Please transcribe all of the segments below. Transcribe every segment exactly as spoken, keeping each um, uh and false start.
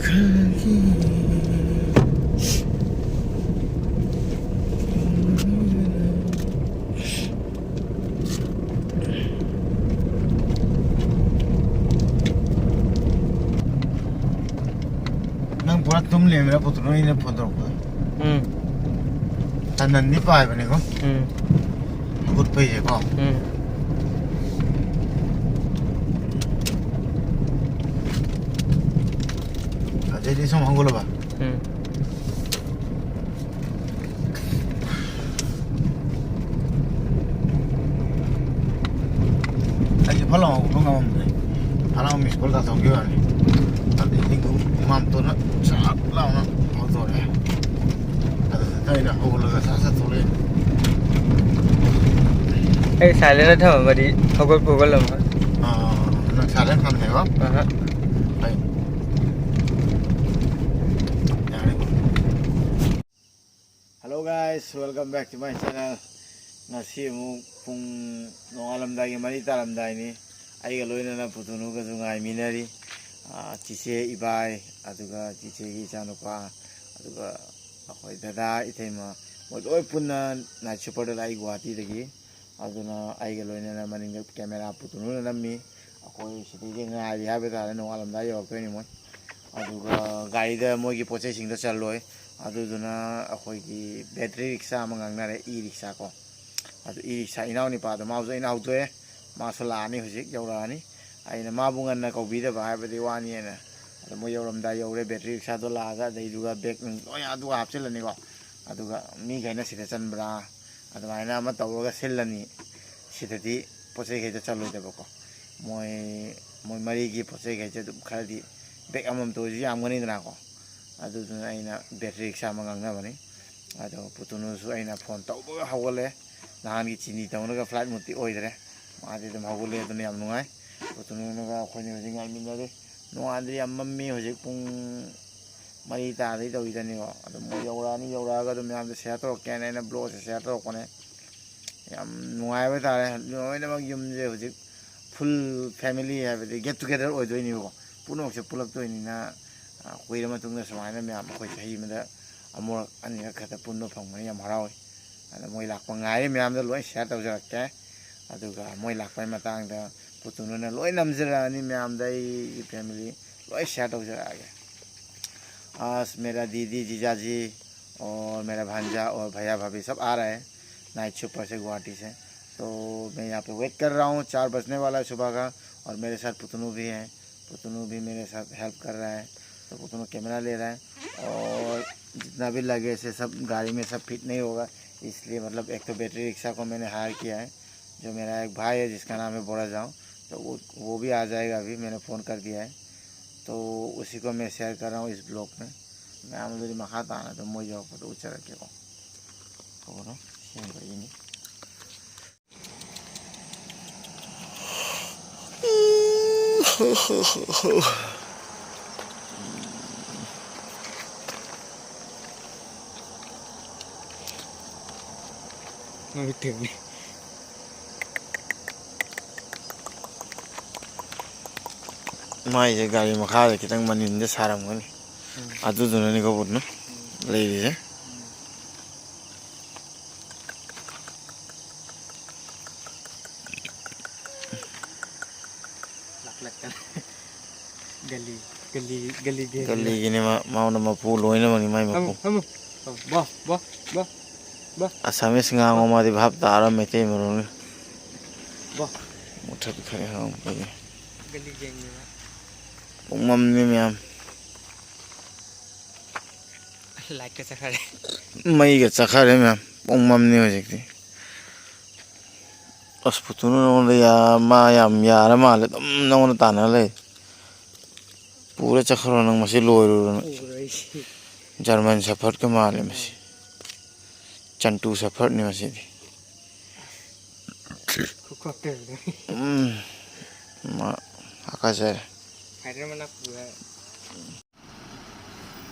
ꯅꯪ ꯄꯨꯔꯥ ꯇꯨꯝ ꯂꯩꯔꯝꯃꯤꯔ ꯄꯨꯇꯨꯅ ꯑꯩꯅ ꯐꯣꯟ ꯇꯧꯔꯛꯄꯗ? ꯎꯝ꯫ ꯇꯟꯗꯟꯗꯤ ꯄꯥꯏꯕꯅꯤꯀꯣ꯫ ꯎꯝ꯫ ꯍꯧꯒꯠꯄꯩꯁꯦꯀꯣ꯫ ꯎꯝ꯫ ꯑꯗꯩꯗꯤ ꯁꯨꯝ ꯍꯧꯒꯠꯂꯕ? ꯎꯝ꯫ ꯑꯩꯁꯦ ꯐꯠ ꯂꯥꯎꯅ ꯍꯧꯒꯠꯄ ꯉꯝꯃꯝꯗ꯭ꯔꯦ꯫ ꯐꯠ ꯂꯥꯎꯅ miss call ꯇꯥꯊꯣꯛꯈꯤꯕ ꯋꯥꯅꯤ꯫ ꯑꯗꯩꯗꯤ ꯏꯃꯥꯝꯇꯣꯟꯅ ꯁꯠ ꯂꯥꯎꯅ ꯍꯧꯗꯣꯔꯛꯑꯦ꯫ ꯑꯗꯨꯗ ꯑꯩꯅ ꯍꯧꯒꯠꯂꯒ ꯁꯠ ꯁꯠ ꯊꯣꯛꯂꯛꯑꯦ꯫ ꯑꯩ silent ꯊꯝꯃꯝꯃꯗꯤ ꯍꯧꯒꯠꯄ ꯍꯧꯒꯠꯂꯝꯃꯣꯏ꯫ ꯑꯥ, ꯅꯪ silent ꯊꯝꯗꯦꯀꯣ? ꯑꯍ꯫ ꯑꯩ ꯌꯥꯔꯦ꯫ Hello guys, welcome back to my channel. ꯉꯁꯤ ꯑꯃꯨꯛ ꯄꯨꯡ ꯅꯣꯡꯉꯥꯜꯂꯝꯗꯥꯏꯒꯤ ꯃꯔꯤ ꯇꯥꯔꯝꯗꯥꯏꯅꯤ꯫ ꯑꯩꯒ ꯂꯣꯏꯅꯅ ꯄꯨꯇꯨꯅꯨꯒꯁꯨ ꯉꯥꯏꯃꯤꯟꯅꯔꯤ꯫ ꯑꯥ, ꯆꯤꯆꯦ, ꯏꯕꯥꯏ, ꯑꯗꯨꯒ ꯆꯤꯆꯦꯒꯤ ꯏꯆꯥꯅꯨꯄꯥ, ꯑꯗꯨꯒ ꯑꯩꯈꯣꯏ ꯗꯗꯥ, ꯏꯇꯩꯃ, ꯃꯣꯏ ꯂꯣꯏ ꯄꯨꯟꯅ night superꯗ ꯂꯥꯛꯏ ꯒꯨꯍꯥꯇꯤꯗꯒꯤ꯫ ꯑꯗꯨꯅ ꯑꯩꯒ ꯂꯣꯏꯅꯅ ꯃꯅꯤꯡꯗ camera ꯄꯨꯇꯨꯅꯨꯅ ꯅꯝꯃꯤ꯫ ꯑꯩꯈꯣꯏ ꯁꯤꯗꯩꯗ ꯉꯥꯏꯔꯤ ꯍꯥꯏꯕ ꯇꯥꯔꯦ, ꯅꯣꯡꯉꯥꯜꯂꯝꯗꯥꯏ ꯌꯧꯔꯛꯇꯣꯏꯅꯤ ꯃꯣꯏ꯫ ꯑꯗꯨꯒ ꯒꯥꯔꯤꯗ ꯃꯣꯏꯒꯤ ꯄꯣꯠ ꯆꯩꯁꯤꯡꯗꯣ ꯆꯜꯂꯣꯏ꯫ ꯑꯗꯨꯗꯨꯅ ꯑꯩꯈꯣꯏꯒꯤ battery ꯔꯤꯛꯁꯥ ꯑꯃ ꯉꯥꯡꯅꯔꯦ, e ꯔꯤꯛꯁꯥ ꯀꯣ꯫ ꯑꯗꯨ e ꯔꯤꯛꯁꯥ ꯏꯅꯥꯎ ꯅꯤꯄꯥꯗꯣ ꯃꯥꯁꯨ ꯑꯩꯅ ꯍꯧꯗꯣꯛꯑꯦ, ꯃꯥꯁꯨ ꯂꯥꯛꯑꯅꯤ, ꯍꯧꯖꯤꯛ ꯌꯧꯔꯛꯑꯅꯤ꯫ ꯑꯩꯅ ꯃꯥꯕꯨ ꯉꯟꯅ ꯀꯧꯕꯤꯗꯕ ꯍꯥꯏꯕꯗꯤ ꯋꯥꯅꯤꯅ꯫ ꯑꯗꯣ ꯃꯣꯏ ꯌꯧꯔꯝꯗꯥꯏ ꯌꯧꯔꯦ, battery ꯔꯤꯛꯁꯥꯗꯣ ꯂꯥꯛꯑꯒ ꯑꯗꯩꯗꯨꯒ bag ꯅꯨꯡ ꯂꯣꯏ ꯑꯗꯨꯒ ꯍꯥꯞꯆꯤꯜꯂꯅꯤꯀꯣ꯫ ꯑꯗꯨꯒ ꯃꯤꯈꯩꯅ ꯁꯤꯗ ꯆꯟꯕ꯭ꯔꯥ, ꯑꯗꯨꯃꯥꯏꯅ ꯑꯃ ꯇꯧꯔꯒ ꯁꯤꯜꯂꯅꯤ꯫ ꯁꯤꯗꯗꯤ ꯄꯣꯠ ꯆꯩꯈꯩꯗꯣ ꯆꯜꯂꯣꯏꯗꯕꯀꯣ꯫ ꯃꯣꯏ, ꯃꯣꯏ ꯃꯔꯤꯒꯤ ꯄꯣꯠ ꯆꯩꯈꯩꯁꯦ ꯑꯗꯨꯝ ꯈꯔꯗꯤ bag ꯑꯃꯃꯝꯇ ꯑꯣꯏꯔꯁꯨ ꯌꯥꯝꯒꯅꯤꯗꯅꯀꯣ꯫ ꯑꯗꯨꯗꯨꯅ ꯑꯩꯅ battery ꯔꯤꯛꯁꯥ ꯑꯃ ꯉꯥꯡꯅꯕꯅꯤ꯫ ꯑꯗꯣ ꯄꯨꯇꯨꯅꯨꯁꯨ ꯑꯩꯅ ꯐꯣꯟ ꯇꯧꯕꯒ ꯍꯧꯒꯠꯂꯦ꯫ ꯅꯍꯥꯟꯒꯤ ꯆꯤꯅꯤ ꯇꯧꯅꯒ flight moodꯇꯤ ꯑꯣꯏꯗ꯭ꯔꯦ꯫ ꯃꯥꯗꯤ ꯑꯗꯨꯝ ꯍꯧꯒꯠꯂꯦ, ꯑꯗꯨꯅ ꯌꯥꯝ ꯅꯨꯡꯉꯥꯏ꯫ ꯄꯨꯇꯨꯅꯨꯅꯒ ꯑꯩꯈꯣꯏꯅꯤ ꯍꯧꯖꯤꯛ ꯉꯥꯏꯃꯤꯟꯅꯔꯤ꯫ ꯅꯣꯡꯉꯥꯟꯗ꯭ꯔꯤ, ꯌꯥꯝ ꯃꯝꯃꯤ ꯍꯧꯖꯤꯛ ꯄꯨꯡ ꯃꯔꯤ ꯇꯥꯗꯩ ꯇꯧꯔꯤꯗꯅꯤꯀꯣ꯫ ꯑꯗꯨꯝ ꯃꯣꯏ ꯌꯧꯔꯛꯑꯅꯤ, ꯌꯧꯔꯛꯑꯒ ꯑꯗꯨꯝ ꯃꯌꯥꯝꯗ share ꯇꯧꯔꯛꯀꯦꯅ ꯑꯩꯅ vlogꯁꯦ share ꯇꯧꯔꯛꯄꯅꯦ꯫ ꯌꯥꯝ ꯅꯨꯡꯉꯥꯏꯕ ꯇꯥꯔꯦ꯫ ꯂꯣꯏꯅꯃꯛ ꯌꯨꯝꯁꯦ ꯍꯧꯖꯤꯛ full family ꯍꯥꯏꯕꯗꯤ get together ꯑꯣꯏꯗꯣꯏꯅꯦꯕꯀꯣ꯫ ꯄꯨꯝꯅꯃꯛꯁꯦ ꯄꯨꯜꯂꯛꯇꯣꯏꯅꯤꯅ ꯑ, ꯀꯨꯏꯔ ꯃꯇꯨꯡꯗ ꯁꯨꯃꯥꯏꯅ ꯃꯌꯥꯝ ꯑꯩꯈꯣꯏ ꯆꯍꯤ ꯑꯃꯗ ꯑꯃꯨꯔꯛ ꯑꯅꯤꯔꯛ ꯈꯛꯇ ꯄꯨꯟꯕ ꯐꯪꯕꯅ ꯌꯥꯝ ꯍꯔꯥꯎꯏ꯫ ꯑꯗ ꯃꯣꯏ ꯂꯥꯛꯄ ꯉꯥꯏꯔꯤ, ꯃꯌꯥꯝꯗ ꯂꯣꯏ ꯁꯤꯌꯥꯔ ꯇꯧꯖꯔꯛꯀꯦ꯫ ꯑꯗꯨꯒ ꯃꯣꯏ ꯂꯥꯛꯄꯩ ꯃꯇꯥꯡꯗ ꯄꯨꯇꯨꯅꯨꯅ ꯂꯣꯏ ꯅꯝꯖꯔꯛꯑꯅꯤ, ꯃꯌꯥꯝꯗ ꯑꯩꯒꯤ ꯐꯦꯃꯤꯂꯤ ꯂꯣꯏ ꯁꯤꯌꯥꯔ ꯇꯧꯖꯔꯛꯑꯒꯦ꯫ आज मेरा दीदी, जीजा जी और मेरा भांजा और भैया भाभी सब आ रहे हैं नाइट सुपर से, गुवाहाटी से। तो मैं यहाँ पे वेट कर रहा हूँ, चार बजने वाला है सुबह का। और मेरे साथ पुतनू भी हैं, पुतनू भी मेरे साथ हेल्प कर रहा है। तो पुतनू कैमरा ले रहा है और जितना भी लगेज है सब गाड़ी में सब फिट नहीं होगा, इसलिए, मतलब, एक तो बैटरी रिक्शा को मैंने हायर किया है, जो मेरा एक भाई है जिसका नाम है बोरा जाओ, तो वो वो भी आ जाएगा, अभी मैंने फ़ोन कर दिया है। तो उसी को मैं शेयर कर रहा हूँ इस ब्लॉग में। मैं आम लोरी मखा ताना तो मोई जाओ तो उच्चर रखे को। तो बोलो, शेयर करिए नहीं। ꯃꯃꯤꯠ ꯇꯦꯡꯉꯤ꯫ ꯃꯥꯏꯁꯦ ꯒꯥꯔꯤ ꯃꯈꯥꯗ ꯈꯤꯇꯪ ꯃꯅꯤꯟꯗ ꯁꯥꯔꯝꯒꯅꯤ꯫ ꯎꯝ꯫ ꯑꯗꯨꯗꯨꯅꯅꯤꯀꯣ ꯕꯨꯠꯅ ꯎꯝ꯫ ꯂꯩꯔꯤꯁꯦ꯫ ꯎꯝ꯫ ꯂꯥꯛꯂꯛꯇꯅ꯫ ꯒꯂꯤ, ꯒꯂꯤ, ꯒꯂꯤ ꯒꯦꯡꯅꯤꯅ꯫ ꯒꯂꯤꯒꯤꯅꯤ ꯃꯥ, ꯃꯥꯅ ꯃꯄꯨ ꯂꯣꯏꯅꯃꯛꯅꯤ ꯃꯥꯏ ꯃꯄꯨ꯫ ꯐꯝꯃꯨ, ꯐꯝꯃꯨ꯫ ꯐꯝꯃꯨ꯫ ꯕꯣ, ꯕꯣ, ꯕꯣ, ꯕꯣ꯫ ꯑꯁꯥꯃꯤꯁ ꯉꯥꯡꯉꯣ, ꯕꯣ꯫ ꯃꯥꯗꯤ ꯚꯥꯞ ꯇꯥꯔꯣꯏ ꯃꯩꯇꯩ ꯃꯔꯣꯟꯒ꯫ ꯕꯣ꯫ ꯃꯨꯊꯠꯈ꯭ꯔꯦ ꯍꯪꯉꯛꯄꯒꯤ꯫ ꯒꯂꯤ ꯒꯦꯡꯅꯤꯅ꯫ ꯄꯨꯡꯃꯝꯅꯤ ꯃꯌꯥꯝ꯫ ꯂꯥꯏꯠꯀ ꯆꯠꯈ꯭ꯔꯦ꯫ ꯃꯩꯒ ꯆꯠꯈ꯭ꯔꯦ ꯃꯌꯥꯝ꯫ ꯄꯨꯡꯃꯝꯅꯤ ꯍꯧꯖꯤꯛꯇꯤ꯫ ꯑꯁ, ꯄꯨꯇꯨꯅ ꯅꯉꯣꯟꯗ ꯌꯥ-, ꯃꯥ ꯌꯥꯝ ꯌꯥꯔ ꯃꯥꯜꯂꯦ꯫ ꯑꯗꯨꯝ ꯅꯉꯣꯟꯗ ꯇꯥꯟꯅ ꯂꯩ꯫ ꯄꯨꯔ ꯆꯠꯈ꯭ꯔꯣ ꯅꯪ, ꯃꯁꯤ ꯂꯣꯏꯔꯨꯔꯣ ꯅꯪ꯫ ꯄꯨꯔꯣꯏ꯫ ꯖꯔꯃꯟ ꯁꯦꯐꯔꯗꯀ ꯃꯥꯜꯂꯦ ꯃꯁꯤ꯫ ꯆꯟꯇꯨ ꯁꯦꯐꯔꯗꯅꯤ ꯃꯁꯤꯗꯤ꯫ ꯈꯨꯈꯣꯛꯇꯕꯤꯗ꯫ ꯎꯝ꯫ ꯃꯥ ꯍꯥꯀꯠꯆꯔꯦ꯫ ꯐꯥꯏꯇꯔ ꯃꯅꯥꯛ ꯄꯨꯔ꯫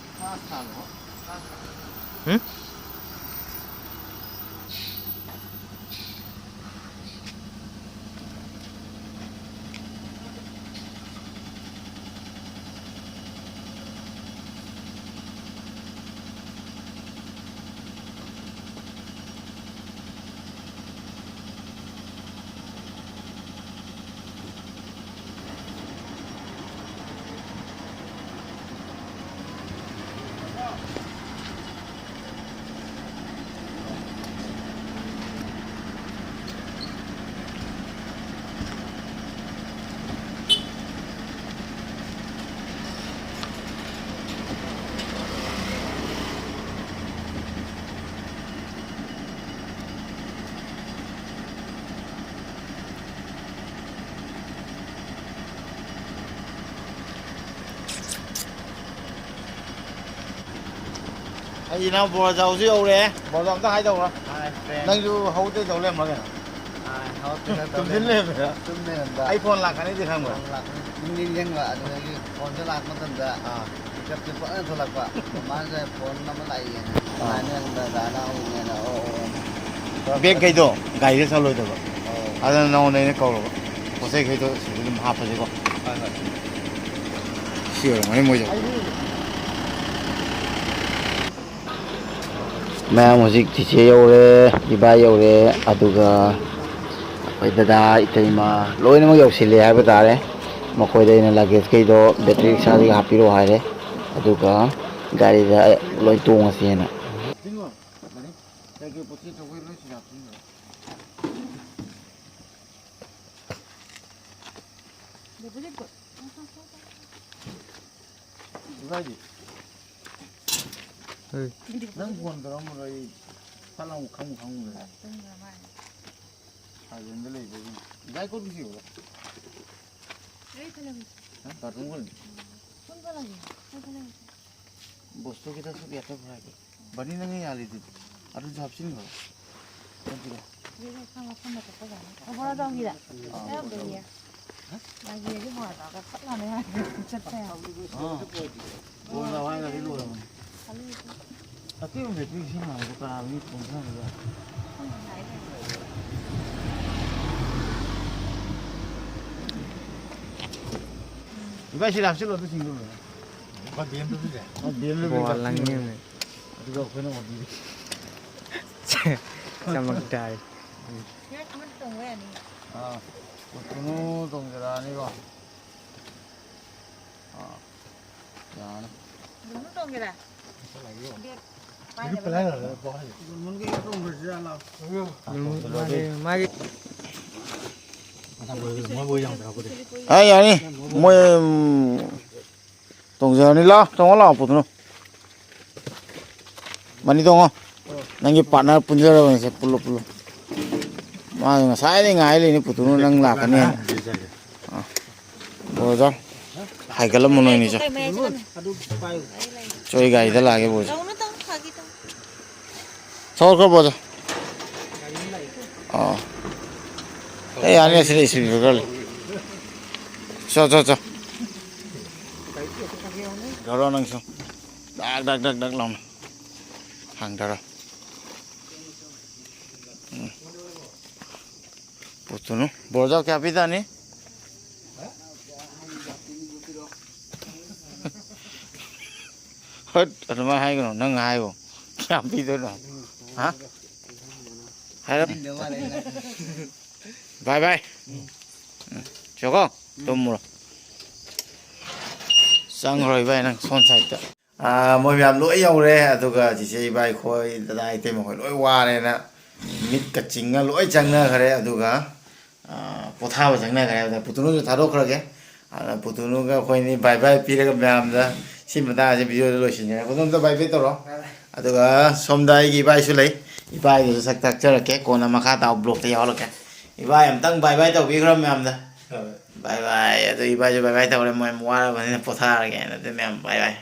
ꯎꯝ? ꯑꯩ ꯏꯅꯥꯎ ꯕꯣꯔꯖꯥꯎꯁꯨ ꯌꯧꯔꯦ꯫ ꯕꯣꯔꯖꯥꯎ ꯑꯝꯇ ꯍꯥꯏꯗꯧꯔꯣ? ꯍꯥꯏ, ꯐ꯭ꯔꯦꯟ꯫ ꯅꯪꯁꯨ ꯍꯧꯗꯩ ꯇꯧ ꯂꯩꯔꯝꯃ ꯀꯩꯅꯣ? ꯍꯥꯏ, ꯍꯧꯗꯩ ꯇꯧ ꯇꯨꯝꯁꯤꯟ ꯂꯩꯔꯝꯃꯦ꯫ ꯂꯩꯔꯝꯃꯦ꯫ ꯇꯨꯝ ꯂꯩꯔꯝꯕ꯫ ꯑꯩ ꯐꯣꯟ ꯂꯥꯛꯀꯅꯤꯗꯤ ꯈꯪꯕ꯭ꯔꯥ? ꯐꯣꯟ ꯂꯥꯛꯀꯅꯤ꯫ ꯅꯤꯡ ꯅꯤꯡꯁꯤꯡꯕ꯫ ꯑꯗꯨꯗꯒꯤ ꯐꯣꯟꯁꯦ ꯂꯥꯛꯄ ꯃꯇꯝꯗ ꯑꯥ꯫ ꯄꯤꯛꯑꯞꯁꯦ ꯐꯖꯅ ꯊꯣꯛꯂꯛꯄ꯫ ꯃꯃꯥꯁꯦ ꯐꯣꯟ ꯑꯃ ꯂꯥꯛꯏꯌꯦꯅ꯫ ꯑꯥ꯫ ꯃꯥꯅꯦ, ꯗꯗꯥꯅ ꯑꯃꯨꯛꯅꯦꯅ꯫ ꯑꯣ, ꯑꯣ, ꯑꯣ꯫ ꯕꯦꯒꯈꯩꯗꯣ ꯒꯥꯔꯤꯗ ꯆꯠꯂꯣꯏꯗꯕ꯫ ꯑꯣ꯫ ꯑꯗꯨꯅ ꯅꯉꯣꯟꯗ ꯑꯩꯅ ꯀꯧꯔꯕ꯫ ꯄꯣꯠ ꯆꯩꯈꯩꯗꯣ ꯁꯤꯗ ꯑꯗꯨꯝ ꯍꯥꯞꯄꯁꯤꯀꯣ꯫ ꯍꯣꯏ, ꯍꯣꯏ꯫ ꯁꯤ ꯑꯣꯏꯔꯝꯒꯅꯤ ꯃꯣꯏꯁꯦ꯫ ꯃꯌꯥꯝ ꯍꯧꯖꯤꯛ ꯆꯤꯆꯦ ꯌꯧꯔꯦ, ꯏꯕꯥ ꯌꯧꯔꯦ, ꯑꯗꯨꯒ ꯑꯩꯈꯣꯏ ꯗꯗꯥ, ꯏꯇꯩꯃ ꯂꯣꯏꯅꯃꯛ ꯌꯧꯁꯤꯜꯂꯦ ꯍꯥꯏꯕ ꯇꯥꯔꯦ꯫ ꯃꯈꯣꯏꯗ ꯑꯩꯅ luggage ꯈꯩꯗꯣ battery ꯔꯤꯛꯁꯥꯗꯒꯤ ꯍꯥꯞꯄꯤꯔꯛꯑꯣ ꯍꯥꯏꯔꯦ, ꯑꯗꯨꯒ ꯒꯥꯔꯤꯗ ꯂꯣꯏ ꯇꯣꯡꯉꯁꯦꯅ꯫ ꯏꯕꯥꯏꯗꯤ? ꯍꯣꯏ꯫ ꯅꯪ ꯐꯣꯟ ꯇꯧꯔꯛꯑꯝꯕꯗꯣ ꯑꯩ ꯐꯠ ꯂꯥꯎ ꯈꯪꯕꯨ ꯈꯪꯉꯨꯗ꯭ꯔꯦ꯫ ꯇꯨꯝꯈ꯭ꯔ ꯃꯥꯜꯂꯦ꯫ ꯁꯥꯖꯦꯟꯗ ꯂꯩꯕꯒꯤ꯫ ꯏꯕꯥꯏ ꯀꯣꯠ ꯄꯤꯁꯤꯕ꯭ꯔꯣ? ꯂꯩ, ꯊꯅꯝꯃꯤ꯫ ꯍꯥ? ꯕꯥꯊꯔꯨꯝ ꯈꯣꯜꯂꯤ? ꯎꯝ꯫ ꯀꯣꯟ ꯈꯣꯜꯂꯒꯦ? ꯀꯣꯟ ꯈꯣꯜꯂꯒꯦ? ꯕꯣꯁꯇꯣ ꯈꯤꯇꯪ ꯁꯨꯞ ꯌꯥꯊꯣꯛꯈ꯭ꯔꯣ ꯍꯥꯏꯒꯦ꯫ ꯕꯅꯤ ꯅꯪꯅ ꯌꯥꯜꯂꯤꯗꯨꯗꯤ꯫ ꯑꯗꯨꯁꯨ ꯍꯥꯞꯆꯤꯟꯈ꯭ꯔꯣ꯫ ꯅꯠꯇꯦꯗ꯫ ꯁꯤꯗ ꯈꯔ ꯃꯐꯝ ꯑꯇꯣꯞꯄ ꯌꯥꯅꯤ꯫ ꯑꯣ, ꯕꯣꯔꯥ ꯆꯥꯎꯒꯤꯗ꯫ ꯑꯥ, ꯌꯥꯎꯗꯣꯏꯅꯦ꯫ ꯕꯣꯔꯥ ꯆꯥꯎꯒꯤ꯫ ꯃꯥꯒꯤ ꯍꯧꯖꯤꯛ ꯕꯣꯔꯥ ꯆꯥꯎꯒ ꯆꯠ ꯃꯥꯟꯅꯩ ꯍꯥꯏꯕ꯫ ꯆꯠꯄ ꯌꯥꯕ꯫ ꯑꯥ꯫ ꯕꯣꯔꯥ ꯆꯥꯎ ꯍꯥꯏꯔꯒꯗꯤ ꯂꯣꯏꯔꯕꯅꯤ꯫ ꯈꯜꯂꯨ꯫ ꯑꯇꯩ ꯔꯣꯝꯗ ꯄꯤꯔꯤꯁꯤ ꯃꯥꯟꯅꯕ ꯀꯅꯥ ꯃꯤ ꯄꯨꯡ ꯈꯔ ꯑꯃꯗ꯫ ꯈꯪꯗꯦ ꯍꯥꯏꯗꯣꯏꯅꯦ꯫ ꯏꯕꯥꯏ ꯁꯤꯗ ꯍꯥꯞꯆꯤꯜꯂꯣ ꯑꯗꯨ ꯁꯤꯡꯗꯨ ꯂꯣꯏꯔꯦ꯫ ꯕꯤ ꯑꯦꯝ ꯗꯕ꯭ꯂꯤꯎꯁꯦ? ꯑꯥ, ꯕꯤ ꯑꯦꯝ ꯗꯕ꯭ꯂꯤꯎ ꯕꯣꯜ ꯂꯪꯉꯦꯅꯦ꯫ ꯑꯗꯨꯒ ꯑꯩꯈꯣꯏꯅ ꯑꯣꯟꯕꯤꯔꯦ꯫ ꯆꯃꯛꯇꯥꯏ꯫ ꯁꯤꯗ ꯑꯃꯗꯤ ꯇꯣꯡꯕ ꯌꯥꯅꯤꯌꯦ꯫ ꯑꯥ, ꯄꯨꯊꯨꯅꯨ ꯇꯣꯡꯖꯔꯛꯑꯅꯤꯀꯣ꯫ ꯑꯥ, ꯌꯥꯔꯅꯤ꯫ ꯄꯨꯊꯨꯅꯨ ꯇꯣꯡꯒꯦꯔꯥ? ꯕꯦꯒ ꯄꯥꯏꯅꯕ꯫ ꯃꯥꯒꯤ, ꯃꯥꯒꯤ꯫ ꯑꯥ, ꯌꯥꯅꯤ꯫ ꯃꯣꯏ, ꯎꯝ, ꯇꯣꯡꯖꯔꯅꯤ꯫ ꯂꯥꯛꯑꯣ, ꯇꯣꯡꯉꯣ ꯂꯥꯛꯑꯣ, ꯄꯨꯊꯨꯅꯨ꯫ ꯃꯅꯤ ꯇꯣꯡꯉꯣ꯫ ꯅꯪꯒꯤ partner ꯄꯨꯟꯖꯔꯕꯅꯤꯁꯦ, ꯄꯨꯜꯂꯣ, ꯄꯨꯜꯂꯣ꯫ ꯃꯥ ꯉꯁꯥꯏꯗꯩ ꯉꯥꯏ ꯂꯩꯅꯤ, ꯄꯨꯊꯨꯅꯨ ꯅꯪ ꯂꯥꯛꯀꯅꯤ ꯍꯥꯏꯅ꯫ ꯑꯥ꯫ ꯕꯣꯔꯖꯥ, ꯍꯥꯏꯒꯠꯂꯝꯃꯣ ꯅꯣꯏꯅꯤꯁꯦ꯫ ꯆꯣꯏ ꯒꯥꯔꯤꯗ ꯂꯥꯛꯑꯒꯦ, ꯕꯣꯔꯖꯥ꯫ ꯇꯧꯅꯨ, ꯇꯧꯅꯨ, ꯐꯥꯒꯤ꯫ ꯊꯣꯛꯈ꯭ꯔꯕꯣꯗꯣ? ꯑꯣ꯫ ꯑꯦ, ꯌꯥꯅꯤ, ꯑꯁꯤꯗ ꯏꯁꯄꯤꯀꯔ ꯂꯩ꯫ ꯆꯣ, ꯆꯣ, ꯆꯣ꯫ ꯇꯧꯔꯣ ꯅꯪꯁꯨ꯫ ꯗꯛ, ꯗꯛ, ꯗꯛ, ꯗꯛ ꯂꯥꯎꯅ꯫ ꯍꯥꯡꯗꯔꯣ꯫ ꯎꯝ꯫ ꯄꯨꯇꯨꯅꯨ꯫ ꯕꯣꯔꯖꯥꯎ ꯀꯌꯥ ꯄꯤꯖꯥꯅꯤ? ꯍꯠ, ꯑꯗꯨꯃꯥꯏꯅ ꯍꯥꯏꯒꯅꯨ, ꯅꯪ ꯍꯥꯏꯌꯣ꯫ ꯀꯌꯥꯝ ꯄꯤꯗꯣꯏꯅꯣ? ꯍꯥ? ꯍꯥꯏꯔꯞ꯫ ꯕꯥꯏ ꯕꯥꯏ꯫ ꯎꯝ꯫ ꯆꯣꯀꯣ, ꯇꯨꯝꯃꯨꯔꯣ꯫ ꯆꯪꯈ꯭ꯔꯣ ꯏꯕꯥꯏ, ꯅꯪ ꯁꯣꯝ ꯁꯥꯏꯗꯠꯇ꯫ ꯑꯥ, ꯃꯣꯏ ꯃꯌꯥꯝ ꯂꯣꯏ ꯌꯧꯔꯦ, ꯑꯗꯨꯒ ꯆꯤꯆꯦ ꯏꯕꯥꯏ ꯈꯣꯏ, ꯗꯗꯥ ꯏꯇꯩꯃ ꯈꯣꯏ ꯂꯣꯏ ꯋꯥꯔꯦꯅ ꯃꯤꯠꯀ ꯆꯤꯡꯉ ꯂꯣꯏ ꯆꯪꯅꯈ꯭ꯔꯦ, ꯑꯗꯨꯒ, ꯑꯥ, ꯄꯣꯊꯥꯕ ꯆꯪꯅꯈ꯭ꯔꯦ꯫ ꯑꯗ ꯄꯨꯇꯨꯅꯨꯁꯨ ꯊꯥꯗꯣꯛꯈ꯭ꯔꯒꯦ꯫ ꯑꯗ ꯄꯨꯇꯨꯅꯨꯒ ꯑꯩꯈꯣꯏꯅꯤ ꯕꯥꯏ ꯕꯥꯏ ꯄꯤꯔꯒ ꯃꯌꯥꯝꯗ ꯁꯤ ꯃꯇꯥꯡꯁꯦ ꯚꯤꯗꯤꯑꯣꯗ ꯂꯣꯏꯁꯤꯟꯖꯔꯦ꯫ ꯄꯨꯇꯨꯅꯨ ꯑꯝꯇ ꯕꯥꯏ ꯕꯥꯏ ꯇꯧꯔꯣ꯫ ꯑꯗꯨꯒ ꯁꯣꯝꯗ ꯑꯩꯒꯤ ꯏꯕꯥꯏꯁꯨ ꯂꯩ, ꯏꯕꯥꯏꯗꯨꯁꯨ ꯁꯛ ꯇꯥꯛꯆꯔꯛꯀꯦ, ꯀꯣꯟꯅ ꯃꯈꯥ ꯇꯥꯕ ꯕ꯭ꯂꯣꯛꯇ ꯌꯥꯎꯍꯜꯂꯛꯀꯦ꯫ ꯏꯕꯥꯏ ꯑꯝꯇꯪ ꯕꯥꯏ ꯕꯥꯏ ꯇꯧꯕꯤꯈ꯭ꯔꯣ ꯃꯌꯥꯝꯗ꯫ ꯍꯣꯏ꯫ ꯕꯥꯏ ꯕꯥꯏ꯫ ꯑꯗꯨ ꯏꯕꯥꯏꯁꯨ ꯕꯥꯏ ꯕꯥꯏ ꯇꯧꯔꯦ, ꯃꯣꯏ ꯋꯥꯔꯕꯅꯤꯅ ꯄꯣꯊꯥꯔꯒꯦꯅ꯫ ꯑꯗꯨ ꯃꯌꯥꯝ ꯕꯥꯏ ꯕꯥꯏ꯫